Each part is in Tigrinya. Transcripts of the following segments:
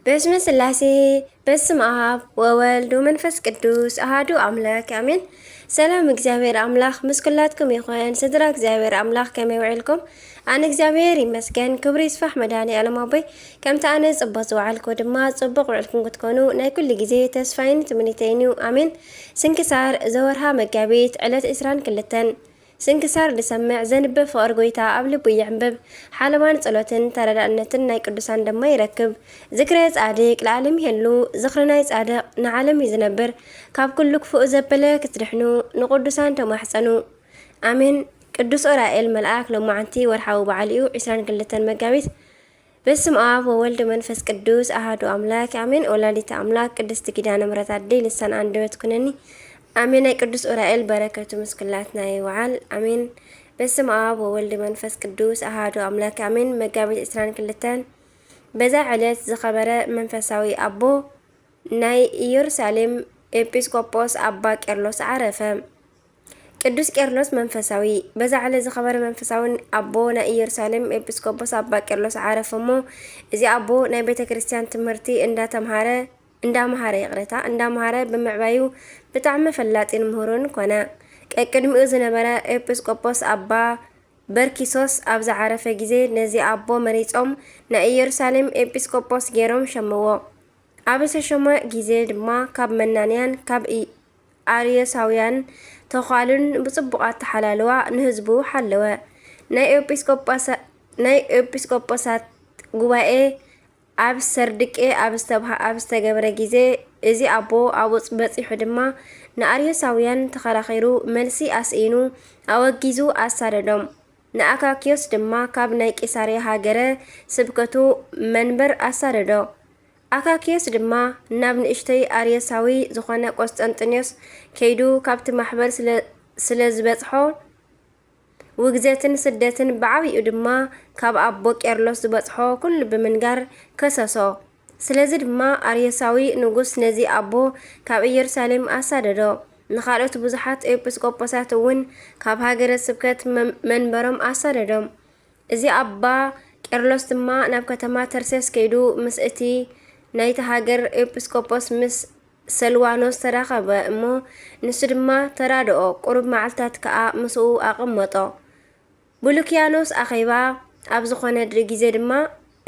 በስመ ስላሴ፣ በስመ ኣብ ወወልድ ወመንፈስ ቅዱስ ኣሃዱ ኣምላክ ኣሜን። ሰላም እግዚኣብሔር ኣምላክ ምስ ኩላትኩም ይኹን። ስድራ እግዚኣብሔር ኣምላክ ከመይ ውዒልኩም? ኣነ እግዚኣብሔር ይመስገን፣ ክብሪ ይስፋሕ መድኃኔ ዓለም ኣቦይ። ከምቲ ኣነ ጽቡቕ ዝወዓልኩ ድማ ጽቡቕ ውዕልኩም ክትኮኑ ናይ ኩሉ ግዜ ተስፋይን ትምኒተይን እዩ። ኣሜን። ስንክሳር ዘወርሃ መጋቢት ዕለት ዕስራን ክልተን። ስንክሳር ዝሰምዕ ዘንብብ ፍቕሪ ጎይታ ኣብ ልቡ ይዕንብብ። ሓለዋን ጸሎትን ተረዳእነትን ናይ ቅዱሳን ድማ ይረክብ። ዝክረ ጻድቅ ለዓለም ይሄሉ። ዝኽሪ ናይ ጻድቕ ንዓለም እዩ ዝነብር። ካብ ኩሉ ክፉእ ዘበለ ክትድሕኑ ንቅዱሳን ተማሕጸኑ። ኣሜን። ቅዱስ ኡራኤል መልኣክ ሎማዓንቲ ወርሓዊ በዓል እዩ፣ ዕስራን ክልተን መጋቢት። በስም ኣብ ወወልድ መንፈስ ቅዱስ ኣሃዱ ኣምላክ ኣሜን። ወላዲተ ኣምላክ ቅድስቲ ኪዳነ ምሕረት ኣደይ ልሳን ኣንደበት ኩነኒ። ኣሜን። ናይ ቅዱስ ኡራኤል በረከቱ ምስ ኩላትና ይወዓል። ኣሜን። በስም ኣብ ወወልድ መንፈስ ቅዱስ ኣሃዱ ኣምላክ ኣሜን። መጋቢት ዕስራን ክልተን በዛ ዕለት ዝኸበረ መንፈሳዊ ኣቦ ናይ ኢየሩሳሌም ኤጲስቆጶስ ኣባ ቄርሎስ ዓረፈ። ቅዱስ ቄርሎስ መንፈሳዊ። በዛ ዕለት ዝኸበረ መንፈሳውን ኣቦ ናይ ኢየሩሳሌም ኤጲስቆጶስ ኣባ ቄርሎስ ዓረፈ እሞ፣ እዚ ኣቦ ናይ ቤተ ክርስቲያን ትምህርቲ እንዳተምሃረ፣ እንዳምሃረ፣ ይቕሬታ፣ እንዳምሃረ ብምዕባዩ ብጣዕሚ ፈላጢን ምሁርን ኮነ። ቀቅድሚኡ ዝነበረ ኤጲስቆጶስ ኣባ በርኪሶስ ኣብ ዝዓረፈ ግዜ ነዚ ኣቦ መሪጾም ናይ ኢየሩሳሌም ኤጲስቆጶስ ገይሮም ሸምዎ። ኣብ ዝተሸመ ግዜ ድማ ካብ መናንያን ካብ ኢ-፣ ኣርዮሳውያን ተዃሉን ብጽቡቕ ኣተሓላልዋ ንህዝቡ ሓለወ። ናይ ኤጲስቆጶሳ-፣ ናይ ኤጲስቆጶሳት ጉባኤ ኣብ ሰርድቄ ኣብ ዝተብሃ-፣ ኣብ ዝተገብረ ግዜ እዚ ኣቦ ኣብኡ በጺሑ ድማ ንኣርዮሳውያን ተኸራኺሩ መልሲ ኣስኢኑ ኣወጊዙ ኣሳደዶም። ንኣካክዮስ ድማ ካብ ናይ ቂሳርያ ሃገረ ስብከቱ መንበር ኣሳደዶ። ኣካክዮስ ድማ ናብ ንእሽተይ ኣርዮሳዊ ዝኾነ ቆስጠንጢኖስ ከይዱ ካብቲ ማሕበር ስለ፣ ስለ ዝበጽሖ ውግዘትን ስደትን ብዓቢኡ ድማ ካብ ኣቦ ቄርሎስ ዝበጽሖ ኩሉ ብምንጋር ከሰሶ። ስለዚ ድማ ኣርዮሳዊ ንጉስ ነዚ ኣቦ ካብ ኢየሩሳሌም ኣሳደዶ። ንኻልኦት ብዙሓት ኤጲስቆጶሳት እውን ካብ ሃገረ ስብከት መን-፣ መንበሮም ኣሳደዶም። እዚ ኣባ ቄርሎስ ድማ ናብ ከተማ ተርሴስ ከይዱ ምስ እቲ ናይቲ ሃገር ኤጲስቆጶስ ምስ ሰልዋኖስ ተራኸበ እሞ፣ ንሱ ድማ ተራድኦ፣ ቁሩብ መዓልታት ከኣ ምስኡ ኣቐመጦ። ብሉክያኖስ ኣኼባ ኣብ ዝኾነ ድ-፣ ግዜ ድማ፣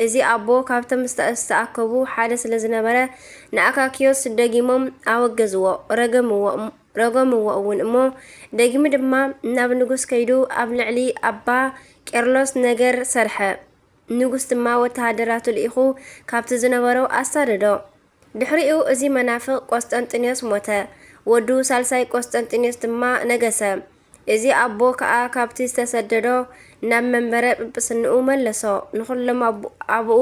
እዚ ኣቦ ካብቶም ዝተ-፣ ዝተኣከቡ ሓደ ስለ ዝነበረ፣ ንኣካክዮስ ደጊሞም ኣወገዝዎ፣ ረገምዎ፣ ረገምዎ እውን እሞ፣ ደጊሙ ድማ ናብ ንጉስ ከይዱ ኣብ ልዕሊ ኣባ ቄርሎስ ነገር ሰርሐ። ንጉስ ድማ ወተሃደራቱ ልኢኹ ካብቲ ዝነበሮ ኣሳደዶ። ድሕሪኡ እዚ መናፍቕ ቆስጠንጢኖስ ሞተ። ወዱ ሳልሳይ ቆስጠንጢኖስ ድማ ነገሰ። እዚ ኣቦ ከኣ ካብቲ ዝተሰደዶ ናብ መንበረ ጵጵስንኡ መለሶ። ንኹሎም ኣቡ-፣ ኣቡኡ፣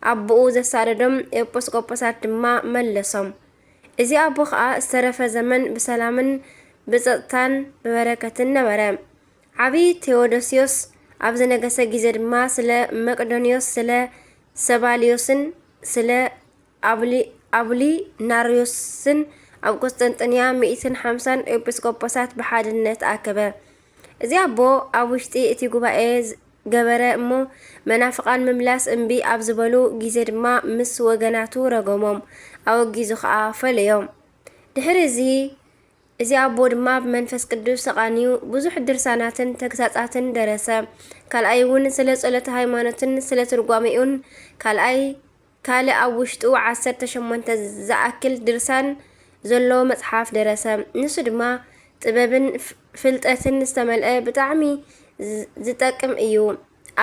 ኣቡኡ ዘሳደዶም ኤጲስቆጶሳት ድማ መለሶም። እዚ ኣቦ ከኣ ዝተረፈ ዘመን ብሰላምን ብጸጥታን ብበረከትን ነበረ። ዓቢ ቴዎዶስዮስ ኣብ ዝነገሰ ግዜ ድማ ስለ መቅዶንዮስ፣ ስለ ሰባልዮስን ስለ ኣቡሊ-፣ ኣቡሊናርዮስን ኣብ ቁስጥንጥንያ ሚእትን ሓምሳን ኤጲስቆጶሳት ብሓድነት ኣከበ። እዚ ኣቦ ኣብ ውሽጢ እቲ ጉባኤ ዝ-፣ ገበረ እሞ፣ መናፍቓን ምምላስ እምቢ ኣብ ዝበሉ ግዜ ድማ ምስ ወገናቱ ረገሞም፣ ኣወጊዙ ኸኣ ፈለዮም። ድሕሪ እዚ፣ እዚ ኣቦ ድማ ብመንፈስ ቅዱስ ተቓንዩ ብዙሕ ድርሳናትን ተግሳጻትን ደረሰ። ካልኣይ እውን ስለ ጸሎተ ሃይማኖትን ስለ ትርጓሜኡን ካልኣይ ካልእ ኣብ ውሽጡ ዓሰርተ ሸሞንተ ዝኣክል ድርሳን ዘለዎ መጽሓፍ ደረሰ። ንሱ ድማ ጥበብን ፍ-፣ ፍልጠትን ዝተመልአ ብጣዕሚ ዝ-፣ ዝጠቅም እዩ።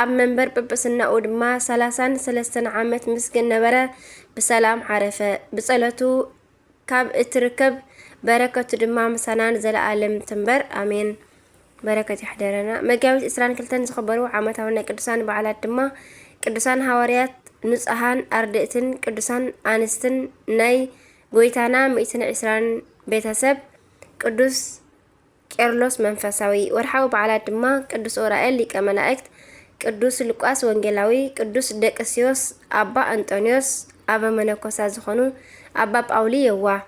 ኣብ መንበር ጵጵስናኡ ድማ ሰላሳን ሰለስተን ዓመት ምስ ገነበረ ብሰላም ዓረፈ። ብጸሎቱ ካብ እትርከብ በረከቱ ድማ ምሳና ንዘለኣለም ትንበር። ኣሜን። በረከት ይሕደረና። መጋቢት ዕስራን ክልተን ዝኽበሩ ዓመታዊ ናይ ቅዱሳን በዓላት ድማ ቅዱሳን ሃዋርያት፣ ንጹሃን ኣርድእትን ቅዱሳን ኣንስትን ናይ ጎይታና ሚእትን ዕስራን ቤተሰብ፣ ቅዱስ ቄርሎስ መንፈሳዊ። ወርሓዊ በዓላት ድማ ቅዱስ ኡራኤል ሊቀ መላእክት፣ ቅዱስ ሉቃስ ወንጌላዊ፣ ቅዱስ ደቅስዮስ፣ ኣባ እንጦንዮስ፣ ኣበ መነኮሳት ዝኾኑ ኣባ ጳውሊ የዋህ።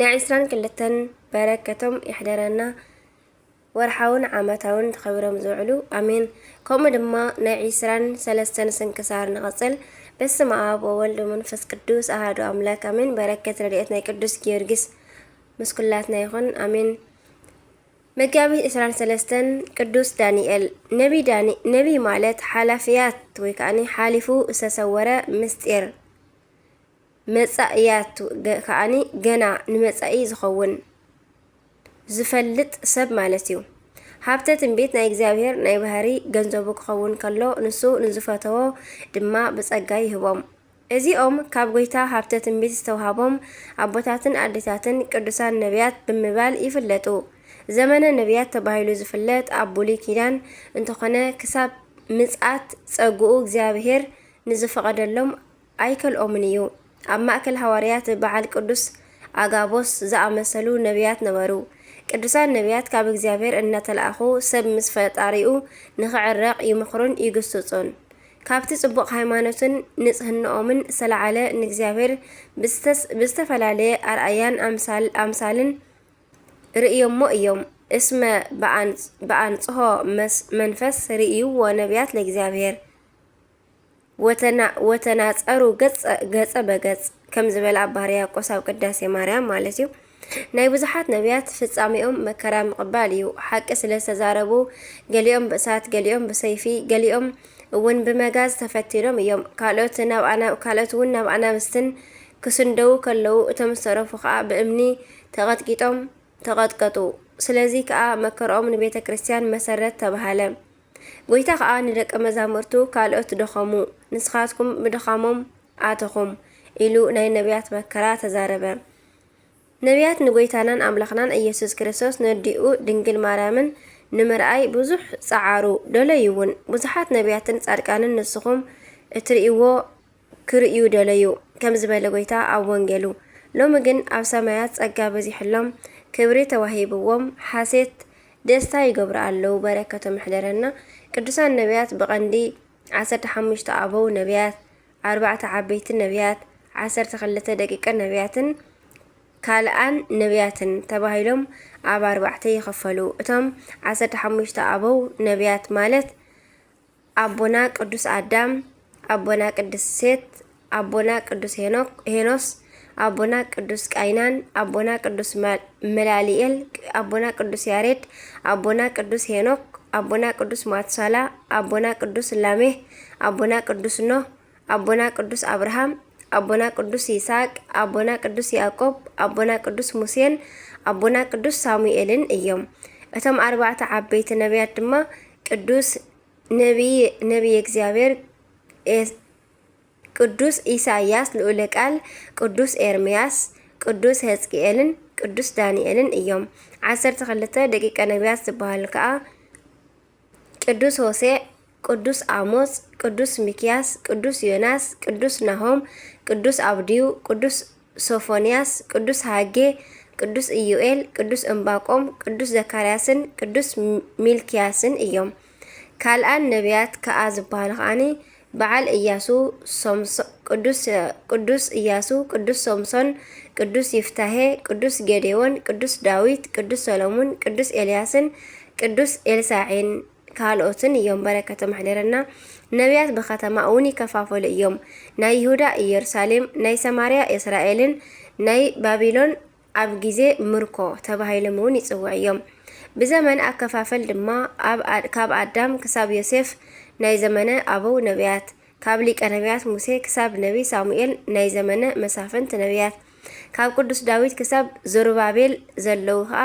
ናይ ዕስራን ክልተን በረከቶም ይሕደረና። ወርሓውን ዓመታውን ተኸቢሮም ዝውዕሉ። ኣሜን። ከምኡ ድማ ናይ ዕስራን ሰለስተን ስንክሳር ንቐጽል። በስመ አብ ወወልድ ወመንፈስ ቅዱስ አሐዱ አምላክ አሜን። በረከት ረድኤት ናይ ቅዱስ ጊዮርጊስ ምስ ኩላትና ይኹን፣ አሜን። መጋቢት ዕስራን ሰለስተን ቅዱስ ዳንኤል። ነቢ ዳኒ-፣ ነቢ ማለት ሓላፍያት ወይ ከዓኒ ሓሊፉ ዝተሰወረ ምስጢር፣ መጻእያት ገ-፣ ከዓኒ ገና ንመጻኢ ዝኸውን ዝፈልጥ ሰብ ማለት እዩ። ሃብተ ትንቢት ናይ እግዚኣብሔር ናይ ባህሪ ገንዘቡ ክኸውን ከሎ፣ ንሱ ንዝፈተዎ ድማ ብጸጋ ይህቦም። እዚኦም ካብ ጐይታ ሃብተ ትንቢት ዝተውሃቦም ኣቦታትን ኣዴታትን ቅዱሳን ነቢያት ብምባል ይፍለጡ። ዘመነ ነቢያት ተባሂሉ ዝፍለጥ ኣብ ብሉይ ኪዳን እንተኾነ፣ ክሳብ ምጽኣት ጸግኡ እግዚኣብሔር ንዝፈቐደሎም ኣይከልኦምን እዩ። ኣብ ማእከል ሃዋርያት በዓል ቅዱስ ኣጋቦስ ዝኣመሰሉ ነቢያት ነበሩ። ቅዱሳን ነቢያት ካብ እግዚኣብሔር እናተላእኹ ሰብ ምስ ፈጣሪኡ ንኽዕረቕ ይምኽሩን ይግስጹን። ካብቲ ጽቡቕ ሃይማኖትን ንጽህንኦምን ዝተላዕለ ንእግዚኣብሔር ብዝተስ-፣ ብዝተፈላለየ ኣርኣያን ኣምሳል-፣ ኣምሳልን ርእዮሞ እዮም። እስመ በኣን-፣ በኣንጽሖ መስ-፣ መንፈስ ርእይዎ ነቢያት ለእግዚኣብሔር ወተና-፣ ወተናጸሩ ገጸ-፣ ገጸ በገጽ ከም ዝበለ ኣባ ሕርያቆስ ኣብ ቅዳሴ ማርያም ማለት እዩ። ናይ ብዙሓት ነቢያት ፍጻሜኦም መከራ ምቕባል እዩ። ሓቂ ስለ ዝተዛረቡ፣ ገሊኦም ብእሳት፣ ገሊኦም ብሰይፊ፣ ገሊኦም እውን ብመጋዝ ተፈቲኖም እዮም። ካልኦት ናብ ኣና-፣ ካልኦት እውን ናብ ኣናብስትን ክስንደዉ ከለዉ፣ እቶም ዝተረፉ ኸኣ ብእምኒ ተቐጥቂጦም ተቐጥቀጡ። ስለዚ ከኣ መከርኦም ንቤተ ክርስቲያን መሰረት ተባሃለ። ጐይታ ኸኣ ንደቀ መዛሙርቱ፣ ካልኦት ደኸሙ፣ ንስኻትኩም ብድኻሞም ኣተኹም ኢሉ ናይ ነቢያት መከራ ተዛረበ። ነቢያት ንጐይታናን ኣምላኽናን ኢየሱስ ክርስቶስ ነዲኡ ድንግል ማርያምን ንምርኣይ ብዙሕ ጸዓሩ፣ ደለዩ እውን። ብዙሓት ነቢያትን ጻድቃንን ንስኹም እትርእይዎ ክርእዩ ደለዩ፣ ከም ዝበለ ጐይታ ኣብ ወንጌሉ። ሎሚ ግን ኣብ ሰማያት ጸጋ በዚሕሎም፣ ክብሪ ተዋሂብዎም፣ ሓሴት ደስታ ይገብሩ ኣለዉ። በረከቶም ይሕደረና። ቅዱሳን ነቢያት ብቐንዲ ዓሰርተ ሓሙሽተ ኣበው ነቢያት፣ ኣርባዕተ ዓበይቲ ነቢያት፣ ዓሰርተ ክልተ ደቂቀ ነቢያትን ካልኣን ነቢያትን ተባሂሎም ኣብ ኣርባዕተ ይኽፈሉ። እቶም ዓሰርተ ሓሙሽተ ኣበው ነቢያት ማለት ኣቦና ቅዱስ ኣዳም፣ ኣቦና ቅዱስ ሴት፣ ኣቦና ቅዱስ ሄኖክ፣ ሄኖስ፣ ኣቦና ቅዱስ ቃይናን፣ ኣቦና ቅዱስ መ-፣ መላሊኤል፣ ኣቦና ቅዱስ ያሬድ፣ ኣቦና ቅዱስ ሄኖክ፣ ኣቦና ቅዱስ ማቱሳላ፣ ኣቦና ቅዱስ ላሜህ፣ ኣቦና ቅዱስ ኖህ፣ ኣቦና ቅዱስ ኣብርሃም፣ ኣቦና ቅዱስ ይስሐቅ፣ ኣቦና ቅዱስ ያዕቆብ፣ ኣቦና ቅዱስ ሙሴን ኣቦና ቅዱስ ሳሙኤልን እዮም። እቶም ኣርባዕተ ዓበይቲ ነቢያት ድማ ቅዱስ ነቢይ፣ ነቢየ እግዚኣብሔር ኤስ-፣ ቅዱስ ኢሳይያስ ልኡለ ቃል፣ ቅዱስ ኤርምያስ፣ ቅዱስ ሕዝቅኤልን ቅዱስ ዳንኤልን እዮም። ዓሰርተ ክልተ ደቂቀ ነቢያት ዝበሃሉ ከኣ ቅዱስ ሆሴዕ፣ ቅዱስ ኣሞጽ፣ ቅዱስ ሚክያስ፣ ቅዱስ ዮናስ፣ ቅዱስ ናሆም፣ ቅዱስ ኣብድዩ፣ ቅዱስ ሶፎንያስ፣ ቅዱስ ሃጌ፣ ቅዱስ ኢዩኤል፣ ቅዱስ እምባቆም፣ ቅዱስ ዘካርያስን ቅዱስ ሚ-፣ ሚልክያስን እዮም። ካልኣን ነቢያት ከኣ ዝበሃሉ ከኣኒ በዓል እያሱ ሶምሶ-፣ ቅዱስ፣ ቅዱስ እያሱ፣ ቅዱስ ሶምሶን፣ ቅዱስ ይፍታሄ፣ ቅዱስ ጌዴዎን፣ ቅዱስ ዳዊት፣ ቅዱስ ሰሎሙን፣ ቅዱስ ኤልያስን ቅዱስ ኤልሳዒን ካልኦትን እዮም። በረከቶም ይሕደረና። ነቢያት ብከተማ እውን ይከፋፈሉ እዮም። ናይ ይሁዳ ኢየሩሳሌም፣ ናይ ሰማርያ እስራኤልን ናይ ባቢሎን ኣብ ግዜ ምርኮ ተባሂሎም እውን ይጽውዑ እዮም። ብዘመን ኣከፋፈል ድማ ኣብ ኣ-፣ ካብ ኣዳም ክሳብ ዮሴፍ ናይ ዘመነ ኣበው ነቢያት፣ ካብ ሊቀ ነቢያት ሙሴ ክሳብ ነቢ ሳሙኤል ናይ ዘመነ መሳፍንት ነቢያት፣ ካብ ቅዱስ ዳዊት ክሳብ ዘሩባቤል ዘለዉ ኸኣ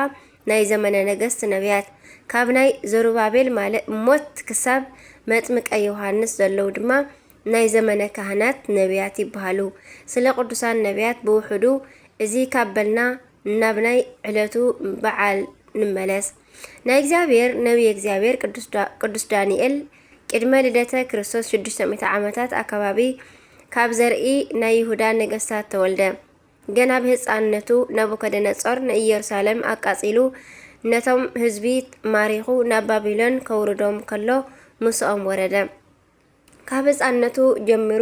ናይ ዘመነ ነገስት ነቢያት፣ ካብ ናይ ዘሩባቤል ማለ-፣ ሞት ክሳብ መጥምቀ ዮሃንስ ዘለዉ ድማ ናይ ዘመነ ካህናት ነቢያት ይበሃሉ። ስለ ቅዱሳን ነቢያት ብውሑዱ እዚ ካብ በልና ናብ ናይ ዕለቱ በዓል ንመለስ። ናይ እግዚኣብሔር ነቢየ እግዚኣብሔር ቅዱስ ዳ-፣ ቅዱስ ዳንኤል ቅድመ ልደተ ክርስቶስ ሽዱሽተ ሚእቲ ዓመታት ኣከባቢ ካብ ዘርኢ ናይ ይሁዳ ነገስታት ተወልደ። ገና ብህጻንነቱ ናቡከደነጾር ንኢየሩሳሌም ኣቃጺሉ ነቶም ህዝቢ ማሪኹ ናብ ባቢሎን ከውርዶም ከሎ ምስኦም ወረደ። ካብ ህጻንነቱ ጀሚሩ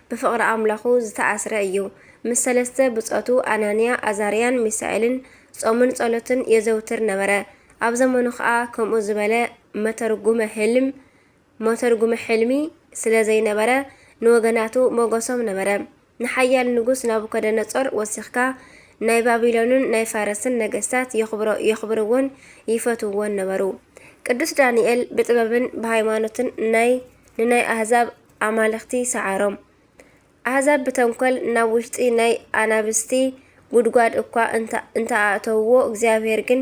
ብፍቕሪ ኣምላኹ ዝተኣስረ እዩ። ምስ ሰለስተ ብጾቱ ኣናንያ፣ ኣዛርያን ሚሳኤልን ጾምን ጸሎትን የዘውትር ነበረ። ኣብ ዘመኑ ኸኣ ከምኡ ዝበለ መተርጉመ ህልም፣ መተርጉመ ሕልሚ ስለ ዘይነበረ ንወገናቱ ሞገሶም ነበረ። ንሓያል ንጉስ ናቡከደነጾር ወሲኽካ፣ ናይ ባቢሎንን ናይ ፋረስን ነገስታት የኽብሮ-፣ የኽብርዎን ይፈትውዎን ነበሩ። ቅዱስ ዳንኤል ብጥበብን ብሃይማኖትን ናይ፣ ንናይ ኣህዛብ ኣማልኽቲ ሰዓሮም። ኣህዛብ ብተንኮል ናብ ውሽጢ ናይ ኣናብስቲ ጉድጓድ እኳ እንተ-፣ እንተ ኣእተውዎ፣ እግዚኣብሔር ግን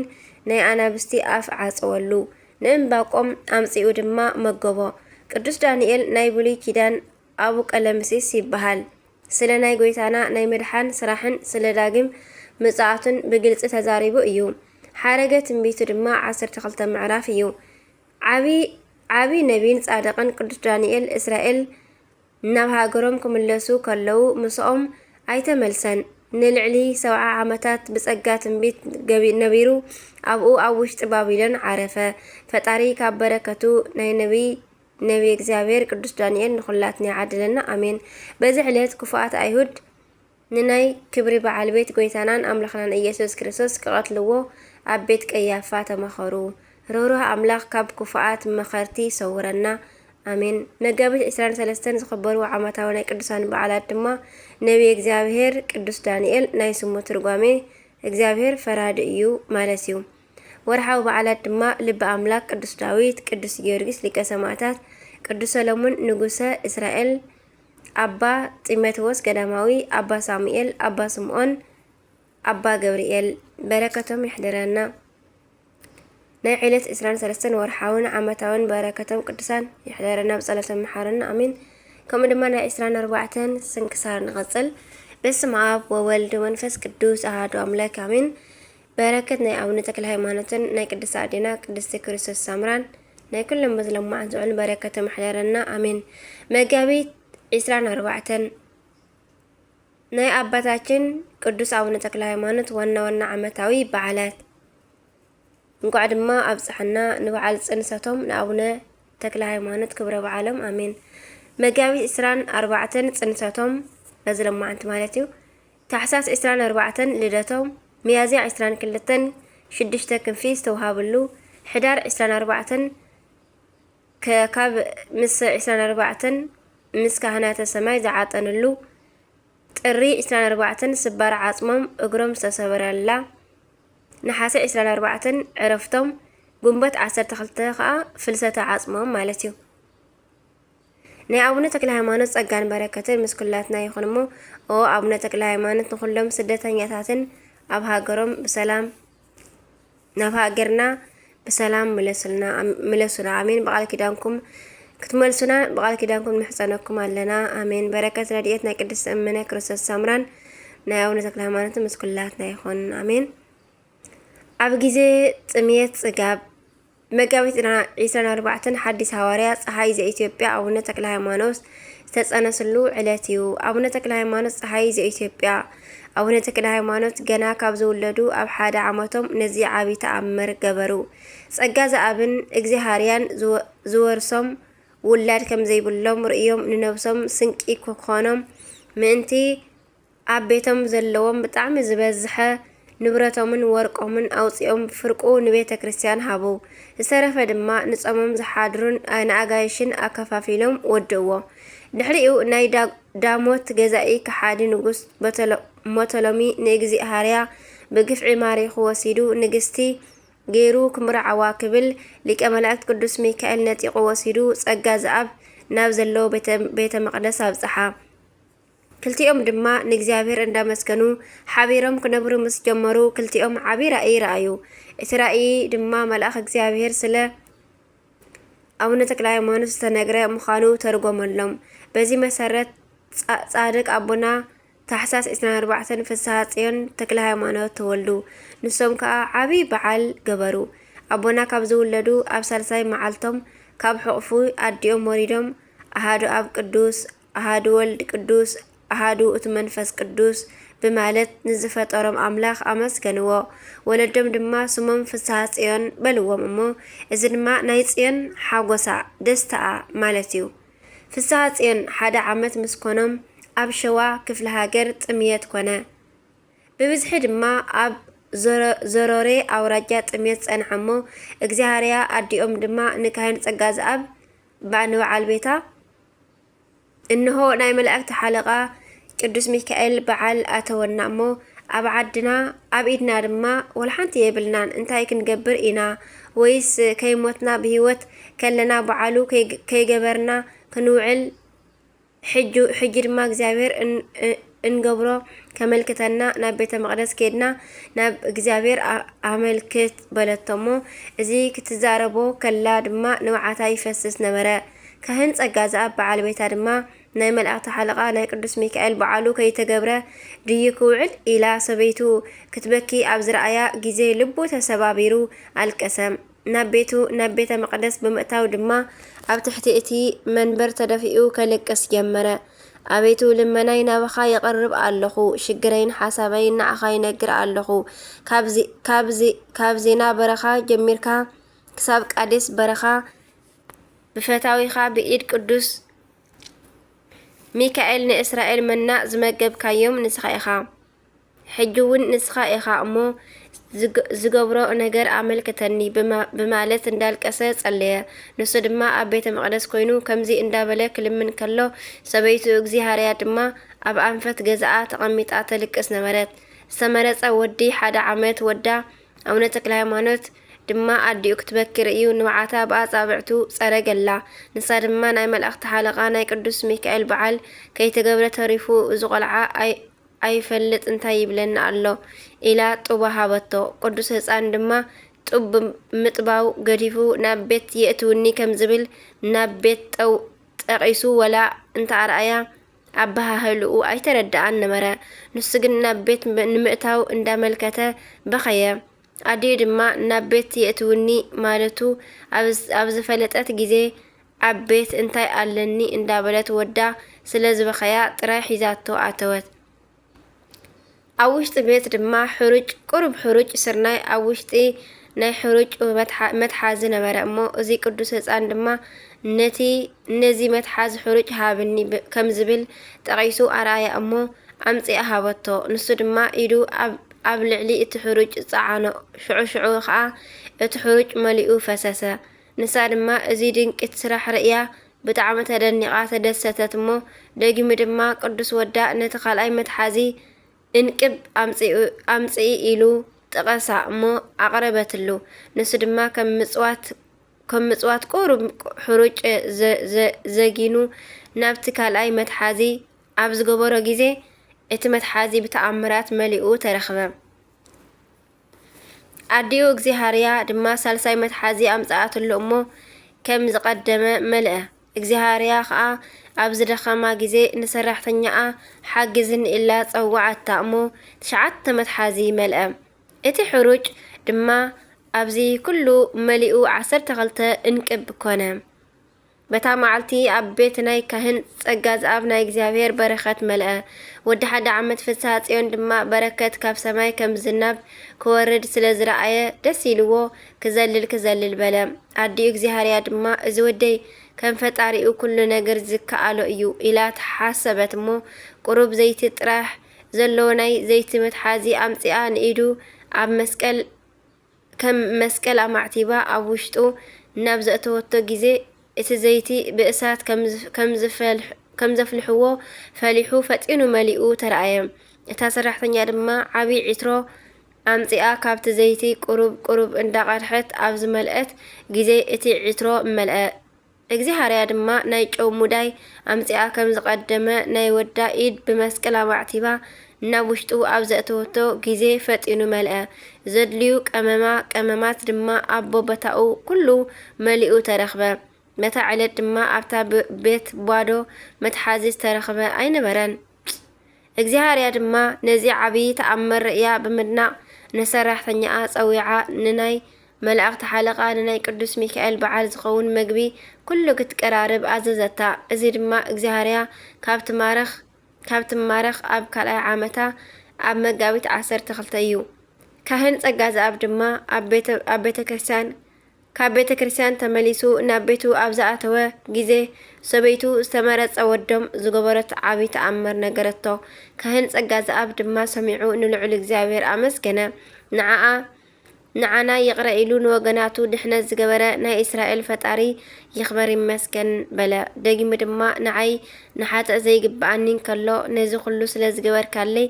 ናይ ኣናብስቲ ኣፍ ዓጸወሉ። ንእምባቆም ኣምጺኡ ድማ መገቦ። ቅዱስ ዳንኤል ናይ ብሉይ ኪዳን ኣቡ ቀለምሲስ ይበሃል። ስለ ናይ ጐይታና ናይ ምድሓን ስራሕን ስለ ዳግም ምጽኣቱን ብግልጺ ተዛሪቡ እዩ። ሓረገ ትንቢቱ ድማ ዓሰርተ ክልተ ምዕራፍ እዩ። ዓቢ፣ ዓቢ ነቢይን ጻድቕን ቅዱስ ዳንኤል፣ እስራኤል ናብ ሃገሮም ክምለሱ ከለዉ ምስኦም ኣይተመልሰን። ንልዕሊ ሰብዓ ዓመታት ብጸጋ ትንቢት ገቢ-፣ ነቢሩ ኣብኡ ኣብ ውሽጢ ባቢሎን ዓረፈ። ፈጣሪ ካብ በረከቱ ናይ ነቢይ፣ ነቢይ እግዚኣብሔር ቅዱስ ዳንኤል ንኹላትና ይዓድለና። ኣሜን። በዚ ዕለት ክፉኣት ኣይሁድ ንናይ ክብሪ በዓል ቤት ጐይታናን ኣምላኽናን ኢየሱስ ክርስቶስ ክቐትልዎ ኣብ ቤት ቀያፋ ተማኸሩ። ርህሩህ ኣምላኽ ካብ ክፉኣት መኸርቲ ይሰውረና። ኣሜን። መጋቢት ዕስራን ሰለስተን ዝኽበሩ ዓመታዊ ናይ ቅዱሳን በዓላት ድማ ነቢየ እግዚኣብሔር ቅዱስ ዳንኤል ናይ ስሙ ትርጓሜ እግዚኣብሔር ፈራዲ እዩ ማለት እዩ። ወርሓዊ በዓላት ድማ ልበ ኣምላክ ቅዱስ ዳዊት፣ ቅዱስ ጊዮርጊስ ሊቀ ሰማዕታት፣ ቅዱስ ሰሎሞን ንጉሰ እስራኤል፣ ኣባ ጢሞቴዎስ ገዳማዊ፣ ኣባ ሳሙኤል፣ ኣባ ስምዖን፣ ኣባ ገብርኤል። በረከቶም ይሕደረና። ናይ ዕለት ዕስራን ሰለስተን ወርሓውን ዓመታውን በረከቶም ቅዱሳን ይሕደረና፣ ብጸሎቶም ይሓረና፣ ኣሜን። ከምኡ ድማ ናይ ዕስራን ኣርባዕተን ስንክሳር ንቐጽል። በስመ ኣብ ወወልድ ወመንፈስ ቅዱስ ኣሐዱ ኣምላክ፣ ኣሜን። በረከት ናይ ኣቡነ ተክለ ሃይማኖትን ናይ ቅድስት ኣዴና ቅድስቲ ክርስቶስ ሳምራን ናይ ኩሎም በዚ ሎማዓንቲ ዝውዕሉ በረከቶም ይሕደረና፣ ኣሜን። መጋቢት ዕስራን ኣርባዕተን ናይ ኣባታችን ቅዱስ ኣቡነ ተክለ ሃይማኖት ዋና ዋና ዓመታዊ በዓላት። እንኳዕ ድማ ኣብፀሐና ንበዓል ፅንሰቶም ንኣቡነ ተክለ ሃይማኖት ክብረ በዓሎም፣ ኣሜን። መጋቢት ዕስራን ኣርባዕተን ፅንሰቶም፣ በዚ ሎማዓንቲ ማለት እዩ። ታሕሳስ ዕስራን ኣርባዕተን ልደቶም፣ ሚያዝያ ዕስራን ክልተን ሽዱሽተ ክንፊ ዝተውሃብሉ፣ ሕዳር ዕስራን ኣርባዕተን ከ-፣ ካብ ምስ ዕስራን ኣርባዕተን ምስ ካህናተ ሰማይ ዝዓጠንሉ፣ ጥሪ ዕስራን ኣርባዕተን ስባር ዓጽሞም እግሮም ዝተሰበረላ፣ ነሓሰ ዕስራን ኣርባዕተን ዕረፍቶም፣ ግንቦት ዓሰርተ ክልተ ከኣ ፍልሰተ ዓጽሞም ማለት እዩ። ናይ ኣቡነ ተክለ ሃይማኖት ጸጋን በረከትን ምስ ኩላትና ይኹን እሞ፣ ኦ ኣቡነ ተክለ ሃይማኖት ንኹሎም ስደተኛታትን ኣብ ሃገሮም ብሰላም፣ ናብ ሃገርና ብሰላም ምለሱልና፣ ኣም-፣ ምለሱና። ኣሜን። ብቃል ኪዳንኩም ክትመልሱና ብቃል ኪዳንኩም ንሕጸነኩም ኣለና። ኣሜን። በረከት ረድኤት ናይ ቅድስት እምነ ክርስቶስ ሳምራን ናይ ኣቡነ ተክለ ሃይማኖትን ምስ ኩላትና ይኹን። ኣሜን። ኣብ ግዜ ጥምየት ጽጋብ መጋቢት ዕስራን ኣርባዕተን ሓዲስ ሃዋርያ ጸሓይ ዘኢትዮጵያ ኣቡነ ተክለ ሃይማኖት ዝተጸነስሉ ዕለት እዩ። ኣቡነ ተክለ ሃይማኖት ጸሓይ ዘኢትዮጵያ። ኣቡነ ተክለ ሃይማኖት ገና ካብ ዝውለዱ ኣብ ሓደ ዓመቶም ነዚ ዓቢ ተኣምር ገበሩ። ጸጋ ዘኣብን እግዚኣብሃርያን ዝወ-፣ ዝወርሶም ውላድ ከም ዘይብሎም ርእዮም ንነብሶም ስንቂ ክኾኖም ምእንቲ ኣብ ቤቶም ዘለዎም ብጣዕሚ ዝበዝሐ ንብረቶምን ወርቆምን ኣውጺኦም ፍርቁ ንቤተ ክርስቲያን ሃቡ። ዝተረፈ ድማ ንጾሞም ዝሓድሩን ንኣጋይሽን ኣከፋፊሎም ወድእዎ። ድሕሪኡ ናይ ዳ-፣ ዳሞት ገዛኢ ከሓዲ ንጉስ በተሎ-፣ ሞቶሎሚ ንእግዚኣብሃርያ ብግፍዒ ማሪኹ ወሲዱ ንግስቲ ገይሩ ክምርዓዋ ክብል ሊቀ መላእክት ቅዱስ ሚካኤል ነጢቑ ወሲዱ ጸጋ ዘኣብ ናብ ዘለዎ ቤተ፣ ቤተ መቕደስ ኣብጽሓ። ክልቲኦም ድማ ንእግዚኣብሔር እንዳመስገኑ ሓቢሮም ክነብሩ ምስ ጀመሩ፣ ክልቲኦም ዓቢ ራእይ ረኣዩ። እቲ ራእይ ድማ መልኣኽ እግዚኣብሔር ስለ ኣቡነ ተክለ ሃይማኖት ዝተነግረ ምዃኑ ተርጎመሎም። በዚ መሰረት፣ ጻ-፣ ጻድቅ ኣቦና ታሕሳስ ዕስራን ኣርባዕተን ፍስሃ ጽዮን ተክለ ሃይማኖት ተወልዱ። ንሶም ከኣ ዓቢ በዓል ገበሩ። ኣቦና ካብ ዝውለዱ ኣብ ሳልሳይ መዓልቶም ካብ ሕቑፉ ኣዲኦም ወሪዶም፣ ኣሃዱ ኣብ ቅዱስ፣ ኣሃዱ ወልድ ቅዱስ፣ ኣሃዱ እቲ መንፈስ ቅዱስ ብማለት ንዝፈጠሮም ኣምላኽ ኣመስገንዎ። ወለዶም ድማ ስሞም ፍስሃ ጽዮን በልዎም እሞ፣ እዚ ድማ ናይ ጽዮን ሓጎሳ፣ ደስታኣ ማለት እዩ። ፍስሃ ጽዮን ሓደ ዓመት ምስ ኮኖም፣ ኣብ ሸዋ ክፍለ ሃገር ጥምየት ኮነ። ብብዝሒ ድማ ኣብ ዘሮ-፣ ዘሮሬ ኣውራጃ ጥምየት ጸንሐ እሞ፣ እግዚኣብሃርያ ኣዲኦም ድማ ንካህን ጸጋ ዘኣብ ባ-፣ ንበዓል ቤታ እንሆ ናይ መላእክቲ ሓለቓ ቅዱስ ሚካኤል በዓል ኣተወና እሞ፣ ኣብ ዓድና ኣብ ኢድና ድማ ወላ ሓንቲ የብልናን። እንታይ ክንገብር ኢና? ወይስ ከይሞትና ብህይወት ከለና በዓሉ ከይ-፣ ከይገበርና ክንውዕል? ሕጁ-፣ ሕጂ ድማ እግዚኣብሔር እን-፣ እ-፣ እንገብሮ ከመልክተና ናብ ቤተ መቕደስ ኬድና ናብ እግዚኣብሔር ኣ-፣ ኣመልክት በለቶ እሞ፣ እዚ ክትዛረቦ ከላ ድማ ንብዓታ ይፈስስ ነበረ። ካህን ጸጋ ዘኣብ በዓል ቤታ ድማ፣ ናይ መላእክቲ ሓለቓ ናይ ቅዱስ ሚካኤል በዓሉ ከይተገብረ ድዩ ክውዕል? ኢላ ሰበይቱ ክትበኪ ኣብ ዝረኣያ ግዜ ልቡ ተሰባቢሩ ኣልቀሰ። ናብ ቤቱ፣ ናብ ቤተ መቕደስ ብምእታው ድማ ኣብ ትሕቲ እቲ መንበር ተደፊኡ ከልቅስ ጀመረ። ኣቤቱ ልመናይ ናባኻ የቕርብ ኣለኹ፣ ሽግረይን ሓሳበይን ንዓኻ ይነግር ኣለኹ። ካብ ዚ-፣ ካብ ዚ-፣ ካብ ዜና በረኻ ጀሚርካ ክሳብ ቃዴስ በረኻ ብፈታዊኻ ብኢድ ቅዱስ ሚካኤል ንእስራኤል መና ዝመገብካዮም ንስኻ ኢኻ። ሕጂ እውን ንስኻ ኢኻ እሞ ዝግ-፣ ዝገብሮ ነገር ኣመልክተኒ ብማ-፣ ብማለት እንዳልቀሰ ጸለየ። ንሱ ድማ ኣብ ቤተ መቕደስ ኮይኑ ከምዚ እንዳበለ ክልምን ከሎ፣ ሰበይቱ እግዚኣብሃርያ ድማ ኣብ ኣንፈት ገዛኣ ተቐሚጣ ተልቅስ ነበረት። ዝተመረጸ ወዲ ሓደ ዓመት ወዳ ኣቡነ ተክለ ሃይማኖት ድማ ኣዲኡ ክትበኪ ርእዩ ንብዓታ ብኣጻብዕቱ ጸረገላ። ንሳ ድማ ናይ መላእክቲ ሓለቓ ናይ ቅዱስ ሚካኤል በዓል ከይተገብረ ተሪፉ እዚ ቆልዓ ኣይ-፣ ኣይፈልጥ እንታይ ይብለኒ ኣሎ ኢላ ጡባ ሃበቶ። ቅዱስ ህጻን ድማ ጡብ ምጥባው ገዲፉ ናብ ቤት የእትውኒ ከም ዝብል ናብ ቤት ጠው-፣ ጠቒሱ ወላ እንተኣርኣያ ኣበሃህልኡ ኣይተረድኣን ነበረ። ንሱ ግን ናብ ቤት ም-፣ ንምእታው እንዳመልከተ በኸየ። ኣዲኡ ድማ ናብ ቤት የእትውኒ ማለቱ ኣብ ዝ-፣ ኣብ ዝፈለጠት ግዜ ኣብ ቤት እንታይ ኣለኒ እንዳበለት ወዳ ስለ ዝበኸያ ጥራይ ሒዛቶ ኣተወት። ኣብ ውሽጢ ቤት ድማ ሕሩጭ፣ ቁሩብ ሕሩጭ ስርናይ ኣብ ውሽጢ ናይ ሕሩጭ መትሓ-፣ መትሓዚ ነበረ እሞ፣ እዚ ቅዱስ ህጻን ድማ ነቲ፣ "ነዚ መትሓዚ ሕሩጭ ሃብኒ" ብ-፣ ከም ዝብል ጠቒሱ ኣርኣያ እሞ፣ ኣምጺኣ ሃበቶ። ንሱ ድማ ኢዱ ኣብ፣ ኣብ ልዕሊ እቲ ሕሩጭ ጸዓኖ። ሽዑ ሽዑ ኸኣ እቲ ሕሩጭ መሊኡ ፈሰሰ። ንሳ ድማ እዚ ድንቂ ስራሕ ርእያ ብጣዕሚ ተደኒቓ ተደሰተት እሞ፣ ደጊሙ ድማ ቅዱስ ወዳ ነቲ ካልኣይ መትሓዚ እንቅብ ኣምጽኡ-፣ ኣምጽኢ ኢሉ ጠቐሳ እሞ ኣቕረበትሉ። ንሱ ድማ ከም ምጽዋት፣ ከም ምጽዋት ቁሩብ ሕሩጭ ዘ-፣ ዘ-፣ ዘጊኑ ናብቲ ካልኣይ መትሓዚ ኣብ ዝገበሮ ግዜ፣ እቲ መትሓዚ ብተኣምራት መሊኡ ተረኽበ። ኣዲኡ እግዚኣብሃርያ ድማ ሳልሳይ መትሓዚ ኣምጽኣትሉ እሞ፣ ከም ዝቐደመ መልአ። እግዚኣብሃርያ ኸኣ ኣብ ዝደኸማ ግዜ ንሰራሕተኛኣ ሓግዝኒ ኢላ ጸውዓታ እሞ፣ ትሽዓተ መትሓዚ መልአ። እቲ ሕሩጭ ድማ ኣብዚ ኩሉ መሊኡ ዓሰርተ ክልተ እንቅብ ኮነ። በታ መዓልቲ ኣብ ቤት ናይ ካህን ጸጋ ዘኣብ ናይ እግዚኣብሔር በረኸት መልአ። ወዲ ሓደ ዓመት ፍስሃ ጽዮን ድማ በረከት ካብ ሰማይ ከም ዝናብ ክወርድ ስለ ዝረኣየ ደስ ኢልዎ ክዘልል ክዘልል በለ። ኣዲኡ እግዚኣብሃርያ ድማ፣ "እዚ ወደይ ከም ፈጣሪኡ ኩሉ ነገር ዝከኣሎ እዩ" ኢላ ተሓሰበት እሞ፣ ቁሩብ ዘይቲ ጥራሕ ዘለዎ ናይ ዘይቲ መትሓዚ ኣምጺኣ ንኢዱ ኣብ መስቀል ከም መስቀል ኣማዕቲባ ኣብ ውሽጡ ናብ ዘእተወቶ ግዜ፣ እቲ ዘይቲ ብእሳት ከም ዝፍ-፣ ከም ዝፈልሕ-፣ ከም ዘፍልሕዎ ፈሊሑ ፈጢኑ መሊኡ ተራእየ። እታ ሰራሕተኛ ድማ ዓቢ ዒትሮ ኣምጺኣ ካብቲ ዘይቲ ቁሩብ ቁሩብ እንዳቐድሐት ኣብ ዝመልአት ግዜ፣ እቲ ዒትሮ መልአ። እግዚኣብሃርያ ድማ ናይ ጨው ሙዳይ ኣምጺኣ ከም ዝቐደመ ናይ ወዳ ኢድ ብመስቀል ኣማዕቲባ ናብ ውሽጡ ኣብ ዘእተወቶ ግዜ ፈጢኑ መልአ። ዘድልዩ ቀመማ ቀመማት ድማ ኣብ ቦቦታኡ ኩሉ መሊኡ ተረኽበ። ነታ ዕለት ድማ ኣብታ ብ-፣ ቤት ባዶ መትሓዚ ዝተረኽበ ኣይነበረን። እግዚኣብሃርያ ድማ ነዚ ዓቢ ተኣምር ርእያ ብምድናቕ ንሰራሕተኛኣ ጸዊዓ ንናይ መላእኽቲ ሓለቓ ንናይ ቅዱስ ሚካኤል በዓል ዝኸውን መግቢ ኩሉ ክትቀራርብ ኣዘዘታ። እዚ ድማ እግዚኣብሃርያ ካብ ትማረኽ፣ ካብ ትማረኽ ኣብ ካልኣይ ዓመታ ኣብ መጋቢት ዓሰርተ ክልተ እዩ። ካህን ጸጋ ዘኣብ ድማ ኣብ ቤተ፣ ኣብ ቤተ ክርስቲያን ካብ ቤተ ክርስቲያን ተመሊሱ ናብ ቤቱ ኣብ ዝኣተወ ግዜ፣ ሰበይቱ ዝተመረጸ ወዶም ዝገበረት ዓቢ ተኣምር ነገረቶ። ካህን ጸጋ ዘኣብ ድማ ሰሚዑ ንልዑል እግዚኣብሔር ኣመስገነ። ንዓኣ ንዓና ይቕረ ኢሉ ንወገናቱ ድሕነት ዝገበረ ናይ እስራኤል ፈጣሪ ይኽበር ይመስገን በለ። ደጊሙ ድማ ንዓይ ንሓጥእ ዘይግብኣኒ እንከሎ ነዚ ኩሉ ስለ ዝገበርካለይ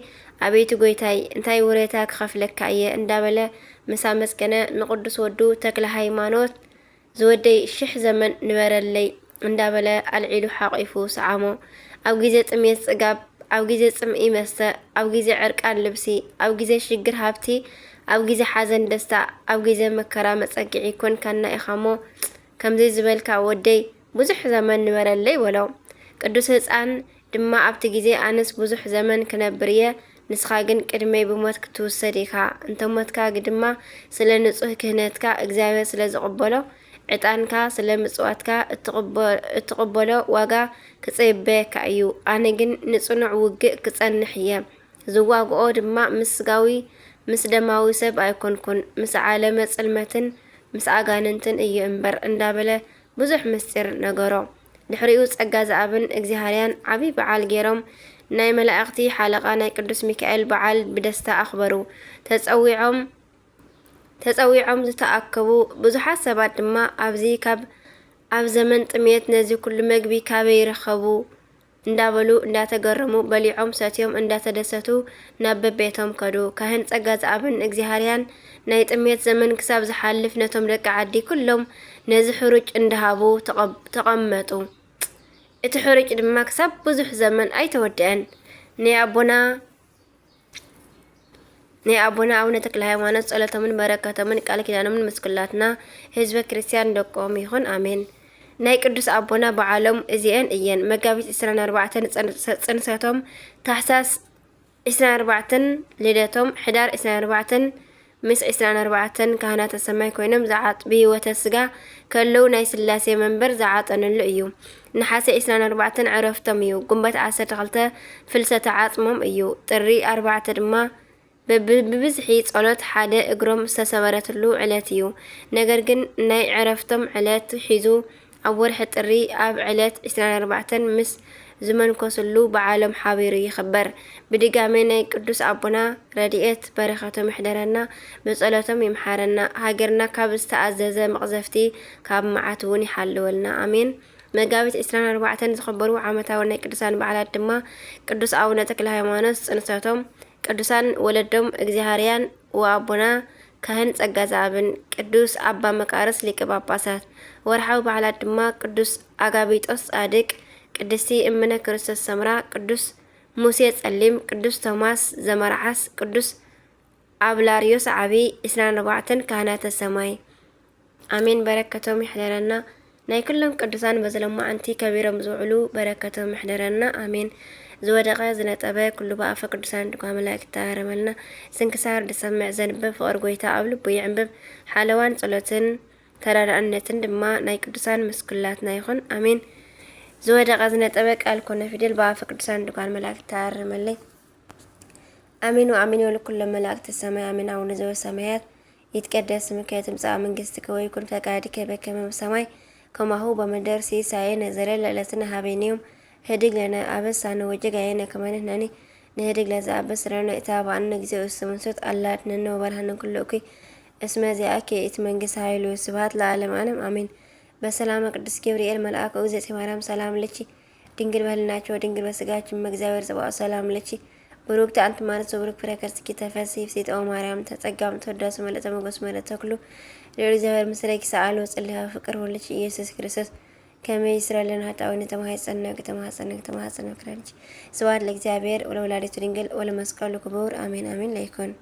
ኣቤቱ ጎይታይ እንታይ ውሬታ ክኸፍለካ እየ እንዳበለ ምስ ኣመስገነ ንቅዱስ ወዱ ተክለ ሃይማኖት ዝወደይ ሽሕ ዘመን ንበረለይ እንዳበለ ኣልዒሉ ሓቂፉ ሰዓሞ። ኣብ ግዜ ጥሜት ጽጋብ፣ ኣብ ግዜ ጽምኢ መስተ፣ ኣብ ግዜ ዕርቃን ልብሲ፣ ኣብ ግዜ ሽግር ሃብቲ፣ ኣብ ግዜ ሓዘን ደስታ፣ ኣብ ግዜ መከራ መጸግዒ ኮንካና ኢኻሞ ከምዚ ዝበልካ ወደይ ብዙሕ ዘመን ንበረለይ በሎ። ቅዱስ ህፃን ድማ ኣብቲ ግዜ ኣነስ ብዙሕ ዘመን ክነብር እየ፣ ንስኻ ግን ቅድመይ ብሞት ክትውሰድ ኢኻ። እንተ ሞትካ ድማ ስለ ንጹህ ክህነትካ እግዚኣብሔር ስለ ዝቕበሎ፣ ዕጣንካ ስለ ምጽዋትካ እትቕበ-፣ እትቕበሎ ዋጋ ክጽበየካ እዩ። ኣነ ግን ንጽኑዕ ውግእ ክጸንሕ እየ። ዝዋግኦ ድማ ምስ ስጋዊ ምስ ደማዊ ሰብ ኣይኮንኩን፣ ምስ ዓለመ ጽልመትን ምስ ኣጋንንትን እዩ እምበር እንዳበለ ብዙሕ ምስጢር ነገሮ። ድሕሪኡ ጸጋ ዘኣብን እግዚኣብሄርያን ዓቢ በዓል ገይሮም ናይ መላእኽቲ ሓለቓ ናይ ቅዱስ ሚካኤል በዓል ብደስታ ኣኽበሩ። ተጸዊዖም ተጸዊዖም ዝተኣከቡ ብዙሓት ሰባት ድማ ኣብዚ ካብ ኣብ ዘመን ጥሜት ነዚ ኩሉ መግቢ ካበይ ይረኸቡ እንዳበሉ እንዳተገረሙ በሊዖም ሰትዮም እንዳተደሰቱ ናብ በቤቶም ከዱ። ካህን ጸጋ ዘኣብን እግዚኣብሄርያን ናይ ጥሜት ዘመን ክሳብ ዝሓልፍ ነቶም ደቂ ዓዲ ኩሎም ነዚ ሕሩጭ እንዳሃቡ ተቐብ-፣ ተቐመጡ። እቲ ሕሩጭ ድማ ክሳብ ብዙሕ ዘመን ኣይተወደአን። ናይ ኣቦና ናይ ኣቦና ኣቡነ ተክለ ሃይማኖት ጸሎቶምን በረከቶምን ቃል ኪዳኖምን ምስ ኩላትና ህዝበ ክርስቲያን ደቆም ይኹን፣ ኣሜን። ናይ ቅዱስ ኣቦና በዓሎም እዚኤን እየን። መጋቢት ዕስራን ኣርባዕተን ጽን-፣ ጽንሰቶም፣ ታሕሳስ ዕስራን ኣርባዕተን ልደቶም፣ ሕዳር ዕስራን ኣርባዕተን ምስ ዕስራን ኣርባዕተን ካህናተ ሰማይ ኮይኖም ዝዓጥ-፣ ብህይወተ ስጋ ከለዉ ናይ ስላሴ መንበር ዝዓጠንሉ እዩ። ነሓሰ ዕስራን ኣርባዕተን ዕረፍቶም እዩ። ጉንበት ዓሰርተ ክልተ ፍልሰተ ዓጽሞም እዩ። ጥሪ ኣርባዕተ ድማ ብብ-፣ ብብዝሒ ጸሎት ሓደ እግሮም ዝተሰበረትሉ ዕለት እዩ። ነገር ግን ናይ ዕረፍቶም ዕለት ሒዙ ኣብ ወርሒ ጥሪ ኣብ ዕለት ዕስራን ኣርባዕተን ምስ ዝመንኮስሉ በዓሎም ሓቢሩ ይኽበር። ብድጋሜ ናይ ቅዱስ ኣቦና ረድኤት በረኸቶም ይሕደረና፣ ብጸሎቶም ይምሓረና፣ ሃገርና ካብ ዝተኣዘዘ መቕዘፍቲ ካብ መዓት እውን ይሓልወልና። ኣሜን። መጋቢት ዕስራን ኣርባዕተን ዝኽበሩ ዓመታዊ ናይ ቅዱሳን በዓላት ድማ ቅዱስ ኣቡነ ተክለ ሃይማኖት ጽንሰቶም፣ ቅዱሳን ወለዶም እግዚኣብሄርያን ወኣቦና ካህን ጸጋ ዘኣብን፣ ቅዱስ ኣባ መቃርስ ሊቀ ጳጳሳት። ወርሓዊ በዓላት ድማ ቅዱስ ኣጋቢጦስ ጻድቅ፣ ቅድስቲ እምነ ክርስቶስ ሰምራ፣ ቅዱስ ሙሴ ጸሊም፣ ቅዱስ ቶማስ ዘመርዓስ፣ ቅዱስ ኣብላርዮስ ዓቢ፣ ዕስራን ኣርባዕተን ካህናተ ሰማይ። ኣሜን። በረከቶም ይሕደረና። ናይ ኩሎም ቅዱሳን በዚ ሎማዓንቲ ከቢሮም ዝውዕሉ በረከቶም ይሕደረና። ኣሜን። ዝወደቀ ዝነጠበ ኩሉ ብኣፈ ቅዱሳን ድጓ መላእክት ይተኣረመልና። ስንክሳር ዝሰምዕ ዘንብብ ፍቅር ጎይታ ኣብ ልቡ ይዕንብብ። ሓለዋን ጸሎትን ተራዳእነትን ድማ ናይ ቅዱሳን ምስ ኩላትና ይኹን። ኣሜን። ዝወደቀ ዝነጠበ ቃል ኮነ ፊደል ብኣፈ ቅዱሳን ድጓን መላእክት ይተኣረመለይ። ኣሜን ወኣሜን ይበሉ ኩሎም መላእክተ ሰማይ። ኣሜን። ኣቡነ ዘበሰማያት ይትቀደስ ስምከ ትምጻእ መንግስትከ ወይኩን ፈቃድከ በከመ በሰማይ ከማሁ በምድር። ሲሳየነ ዘለለ ዕለትነ ሀበነ ዮም ህድግ ለነ አበሳነ ወጌጋየነ ከመ ንሕነኒ ንህድግ ለዘአበስ ለነ ኢታብአነ እግዚኦ ውስተ መንሱት አላ አድነነ ወባልሐነ ኩሉ እኩይ እስመ ዚአከ ይእቲ መንግስት ኃይል ወስብሐት ለዓለመ ዓለም አሜን። በሰላመ ቅዱስ ገብርኤል መልአክ ኦግዜቴ ማርያም ሰላም ለኪ ድንግል በህልናቸው ድንግል በስጋችን እመ እግዚአብሔር ጸባኦት ሰላም ለኪ ብሩክት አንቲ ማለት ዘብሩክ ፍሬ ከርስኪ ተፈሲ ፍሲጠ ማርያም ተጸጋም ተወዳሱ መለተ መጎስ መለተ ተክሉ ልዑል እግዚአብሔር ምስሌኪ ሰአሉ ጽልያ ፍቅር ወልኪ ኢየሱስ ክርስቶስ ከመ ይስረልን ኃጣውነ ተማሐጸነክ ተማሐጸነክ ተማሐጸነክ ረድኪ። ስብሐት ለእግዚአብሔር ወለወላዲቱ ድንግል ወለመስቀሉ ክቡር አሜን አሜን ለይኩን።